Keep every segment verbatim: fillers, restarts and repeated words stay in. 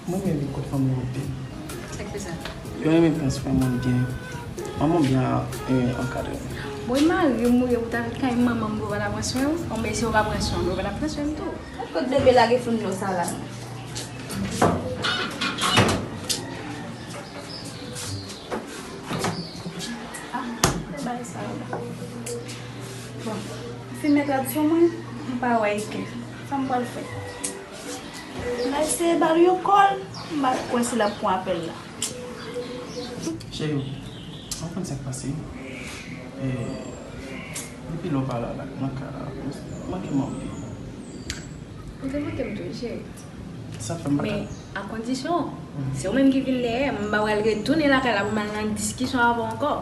Mwen renmen kot fanmi yo anpil. Sa k fè sa? Yo renmen prens frè mwen byen. Manman byen, eh, ankadre. Bon, e mari m ou ye pou ta vin kay manman m pou w pa ta pran swen w? Bon, men si w pa pran swen w, ou pa ta pran swen m tou. Kot bebe lage foun nan sa la? Ah, se bagay sa yo la. Bon, si mèt rad sou mwen, m pa wè ike. Sa m pral fè? M eseye ba l yon kòl, m pa kwè si l ap pran apèl la. Cheri, w konn sa k pase? E, depi lè w pa la, la, nan kay la, manke m anpil. Ou te manke m tou, wi, cheri. Sa fè m pa ka. Men, a kondisyon, se ou menm ki vin dèyè, m pa pral retounen lakay la pou m al nan diskisyon avè w ankò.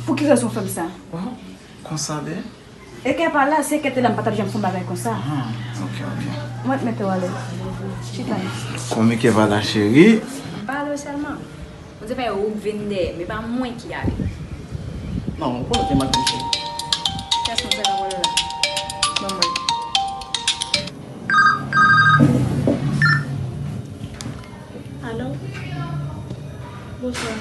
Pou ki rezon w fè m sa? Konsa de? E kè pa la, si e kè te la, m pa t ap janm fè yon bagay konsa. Ah, ok, ok. Mwen mete w alèz. Chita. Kòm e kè pa la, cheri. M pale w sèlman. Ou te fè ou k vin dèyè, men pa mwen ki ale. Non, ou konnen ke m ak misye. Kiyès moun sa k ap rele la? Ban mwen. Alo? Bonswa.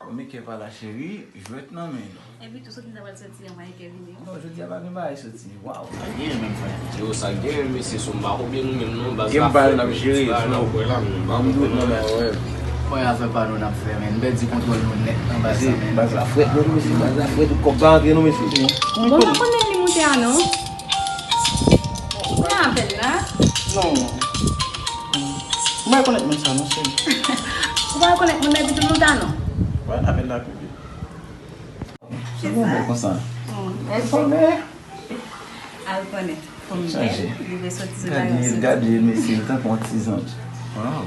Kòm e kè pa la, cheri, jwèt nan men nou. Epi tou, soti m ta pral soti an, pa gen kè vini, non? Non, jodi a pa gen bagay soti. Waw. Sa gen menm, frè. Yo, sa gen, mesye, sou m pa konbyen nou menm, non. Baz la frèt, nou ti bagay nan kwen la, menm. Ban m dout, non, men, wè. Frè, afè pa nou n ap fè, men. N pèdi kontwòl nou nèt nan baz la, men. Baz la frèt, non, mesye. Baz la frèt, kòb pa antre, non, mesye. Bon, nou konnen li moute a, non? Ou pran apèl la? Non. M pa rekonèt moun sa, non, cheri. Ou pa rekonèt moun nan epi tou nou ta non? Wè, apèl la prive. Se bon, men konsa. Bon, mèsi. Al konnen. Fanm bèl, li vle soti sou la, yo soti. Gade, mesye, li tankou yon ti zanj. Waw.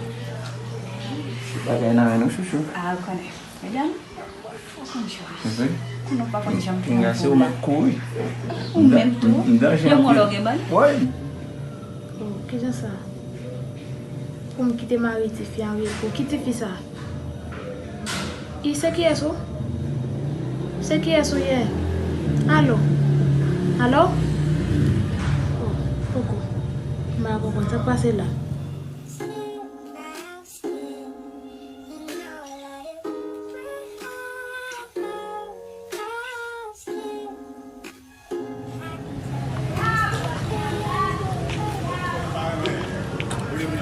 Bagay nan men nou, chouchou. Al konnen. Medam, ou konn jwe. Konnen w pa konn janm pran pou la. Ou menm tou. M danje anpil. Wi. Oh, kijan sa? Pou m kite mari tifi a, wi. Pou ki tifi sa? I se kiyès ou? Se kiyès ou ye? Alo? Alo? Oh, poko. M pa konprann sa k pase la.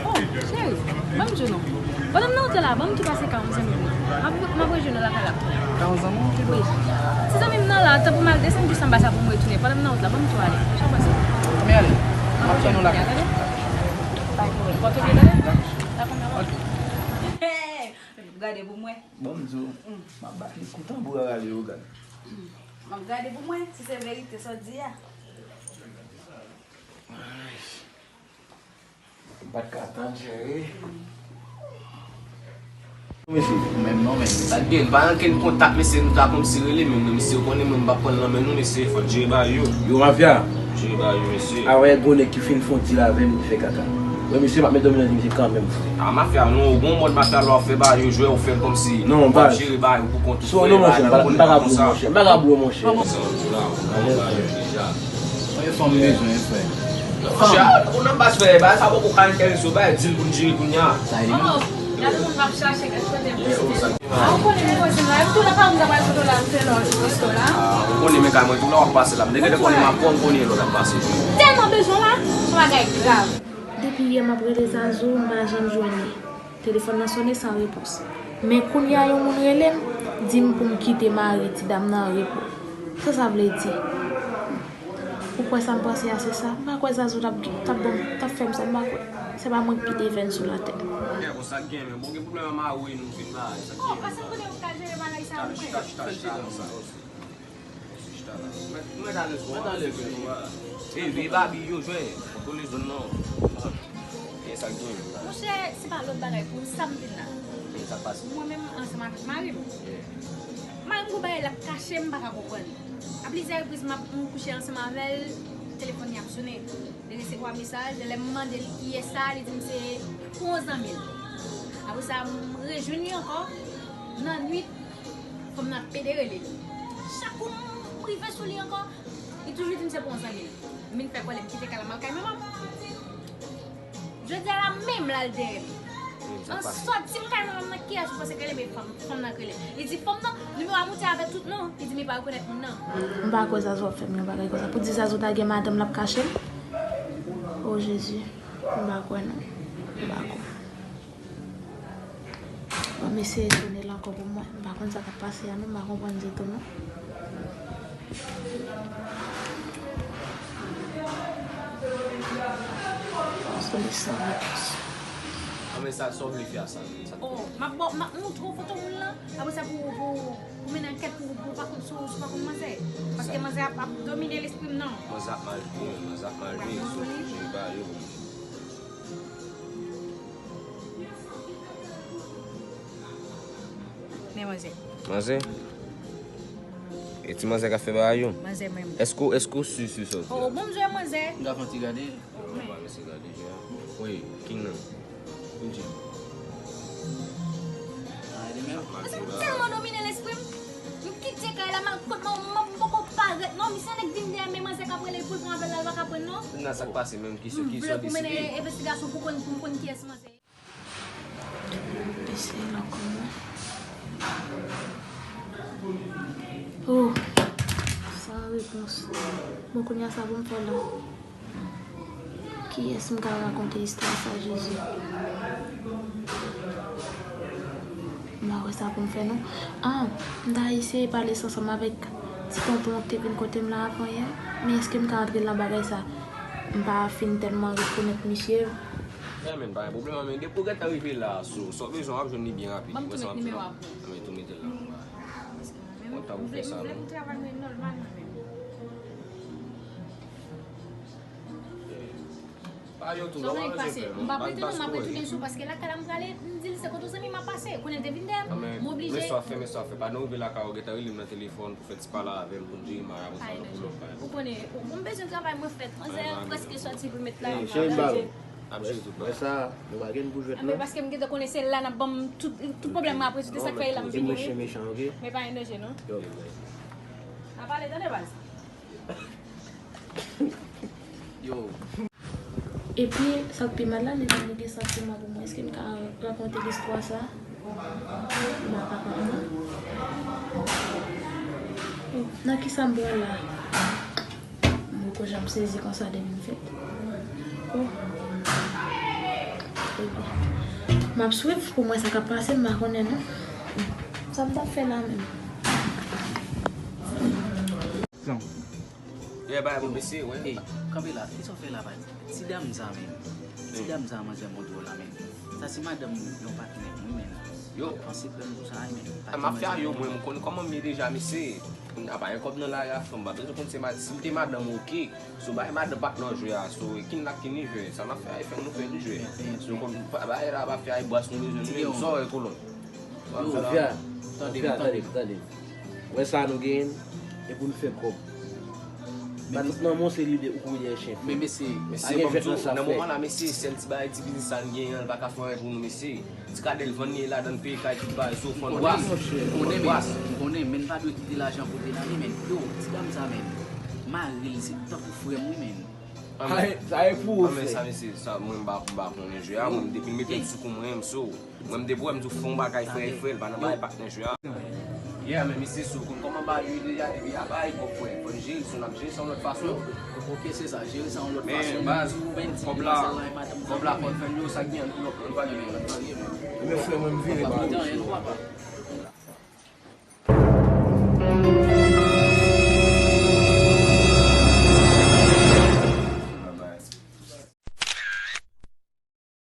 Oh, cheri, ban m di w non. Pandan m nan wout la, ban m tou pase ka yon zanmi m nan. M ap, m ap rejwenn ou lakay la. Ka yon zanmi w? Wi. Ti zanmi m nan la, tan pou m al desann jis anba sa pou m retounen. Pandan m nan wout la, ban m tou ale. Jan pase? Anben ale. M ap tann ou lakay. Tande? Bay pou ou. Pote byen, tande? Dakò. Dakò, dakò. Ok. Gade pou mwen. Bon, m di w, m ap bat li kou tanbou a rale yo, gad. M ap gade pou mwen si se verite sa w di a. Ay. M pa t ka tann, cheri. Mesye. Menm non, men sa gen, m pa nan kenn kontak, mesye, nou ta kòmsi rele, men misye konnen mwen, m p ap pran l nan men nou, mesye, fò jere ba yo. Yo, mafya. Jere ba yo, mesye. A wè, gwo nèg ki fin fon dil avè m, li fè kaka. Wè, mesye, m ap met dòmi nan di misye kanmenm, frè. A, mafya, non, ou gon mòd mafya lè w ap fè ba yo jwè, ou fè l kòmsi w ap jere ba yo pou kont ou, frè, non, monchè, m pa ka bouwe, monchè, m pa ka bouwe, monchè. Mwen fanm bezwen, frè. Monchè, ou nan baz, frè, bagay sa poko ka enterese w, bay dil pou n jere kounye a. Sa e li menm. Gade moun m ap chache, gade kote m. A, ou konnen m koze m la, epi tou la pa m ta pral kote w la, m fè lòt resto la. A, ou konnen men kay mwen tou la w ap pase la. M te gentan konnen m ap pran, m konnen lè w t ap pase. Tèlman bezwen w la, se yon bagay grav. Depi yè m ap rele Zazou, m pa janm jwenn li. Telefòn nan sonnen san repons. Men kounye a yon moun rele m, di m pou m kite mari ti dam nan an repo. Sa sa vle di? Ou kwè sa m panse a se sa? M pa kwè Zazou t ap, t ap ban m, t ap fè m sa, m pa kwè. Se pa mwen k pi devenn sou latè. Kè konsa k gen, men bon, gen pwoblèm a mari w e nou fin bagay, sa k gen. Oh, pase m kote w ka jere bagay sa pou mwen. Chita, chita, chita konsa. Chita la. Mèt, mèt alèz, mèt alèz, wi. E vye babi yo jwe, kontwole zòn nan. E sa k gen. Monchè, se pa lòt bagay pou sa m vin la. E sa k pase? Mwen menm ansanm avèk mari m. Yeah. Mari m gon bagay l ap kache m, m pa ka konprann. A plizyè repriz, m ap, m kouche ansanm avè l, Telefòn li ap sonnen. Li resevwa mesaj, lè m mande l kiyès sa, li di m se pou yon zanmi l. Apre sa, m rejwenn li ankò. Nan nwit, fanm nan ap pede rele l. Chak kou m rive sou li ankò, li toujou di m se pou yon zanmi l. M vin fè kòlè, m kite kay la, m al kay manman m. Jodi a la menm l al dèyè m. An sòti m kay manman m nan, kiyès ou panse k rele? Men fanm, fanm nan k rele. Li di fanm nan, nimewo a moute avè tout non. Li di m li pa rekonèt moun nan. M pa kwè Zazou ap fè m yon bagay konsa. Pou di Zazou ta gen madanm l ap kache l. O Jezi, m pa kwè non. M pa kwè. Bon, m eseye sone l ankò pou mwen. M pa konn sa k ap pase a non, m pa konprann ditou non. Sone san repons. Anben sa, sa w vle fè a sa? Oh, m ap ba w, m ap montre w foto moun lan. Apre sa pou, pou, pou mennen ankèt pou, pou w pa konn, si w, si w pa konn manzè. Paske manzè ap, ap domine lespri m non. Manzè ap mal viv, manzè ap mal viv. Sou, sou, sou, Men manzè. Manzè? E ti manzè k ap fè bagay yo? Manzè menm. Èske, èske w si, si sa w di a? Oh, bon, m jwe manzè. M ka fè yon ti gade? Wi. Wi, king nan. King Jim. Manzè tèlman domine lespri m. M kite kay la, m al kot mwen, m poko parèt non. Misye nèk vin dèyè m, men manzè k ap rele l pou l pran apèl la, l pa ka pran non. Kounya sa k pase menm, ki, ki sa w deside? M vle pou mennen envestigasyon pou konn, pou m konn kiyès manzè. Eseye l ankò non. Oh, san repons. Bon, kounya sa pou m fè la? Kiyès m ka rakonte istwa sa, Jezi? M pa wè sa pou m fè non. Ah, m ta eseye pale sa ansanm avèk ti tonton an ki te vin kote m la avan yè. Men èske m ka antre nan bagay sa? M pa fin tèlman rekonèt misye. Ebyen, pa gen pwoblèm, men depi w gentan rive la, so, sa w bezwen, w ap jwenn li byen rapid. Ban m tou met nimewo a pou ou. Anben, tou mete l la. Kontan pou fè sa, non. M vle m travay mwen nòmalman menm. Pa yo tou, nòmalman, se fè, non. M pa prete non, m ap retounen sou, paske lakay la m prale, m di l se kote zanmi m ap pase. Kounye a l te vin dèyè m, m oblije. Men sa w ap fè, men sa w ap fè. Pandan w rive lakay ou, gentan rele m nan telefòn pou fè ti pale avè m, pou n jere marye avè sa, nan pwoblèm pa. Ou konnen, m bezwen travay mwen fèt. Manzè prèske sòti pou l met la. Cheri m ba yo. Ap jere tout bagay. Sa, nou pa gen pou jwèt non. Paske m gentan konnen se la n ap ban m tout, tout pwoblèm mwen ap rezoud, se sa k fè e la m vini wi. Mechan, mechan, oke? Men pa gen danje non. Yo. N a pale tande baz. Yo. Epi, sa k pi mal la, li menm li gen santiman pou mwen. Èske m ka rakonte listwa sa? M pa kapab non. Nan kisa m pran la? M poko janm sezi konsa depi m fèt. Oh. Ebyen. M ap swiv pou m wè sa k ap pase, m pa konnen non. Sa m t ap fè la menm? Ye, bay, bon, mesye, wè. Ey, kanpe la, kisa w fè la, bay? Ti dam sa, menm. Ti dam sa, manzè montre w la, menm. Sa se madanm yon patnè m, wi, menm. Yo. Panse krèm pou sa, menm. M ap fè a yo, mwen, m konn kòman m ye deja, mesye. Kounya pa gen kòb nan lari a, fanm pa bezwen konn se ma-, si m te madanm, oke. So, bay madanm pa t nan jwe a, so, e kin la kin li jwe. Sa n ap fè a, e fè nou fè li jwe. So, kòm, pa, bay la, pa fè a, e bwas nou bezwen, nou menm, sa w wè, kolon. Yo, Fia, tande, Fia, tande, tande. Wè sa nou genyen, e pou n fè kòb. Ban nan mwen se lide ou kouri dèyè chen. Men mesye, mesye, ban m di w, nan moman la, mesye, sèl ti bagay ti biznis sa n genyen an, l pa ka fè anyen pou nou, mesye. Ti kadèl vann li ye ladan l, peye kay, tout bagay, so, fann bwas. M konnen, men, m pa dwe kite lajan pote nan li, men, yo, ti dam sa, men, mari l, se tankou frè m, wi, men. Sa e pou ou fè. Sa, mesye, sa, mwen, m pa, m pa konnen jwe a, mwen, depi l mete l sou kou mwen, m so. Mwen, m depi w wè m di w fè yon bagay, frè e frè, l pa nan bagay patnè jwe a. Yeah, men misye sou, konn kòman bagay yo ye deja, epi a bagay pwòp, frè. Fò n jere l, si n ap jere sa yon lòt fason. Ok, se sa, jere sa yon lòt fason. Men, baz, kòb la, kòb la, fò n fè l yo, sa k gen, ann pou lòt, ann pa gen, ann pa gen. Men frè mwen, m vire ba yo.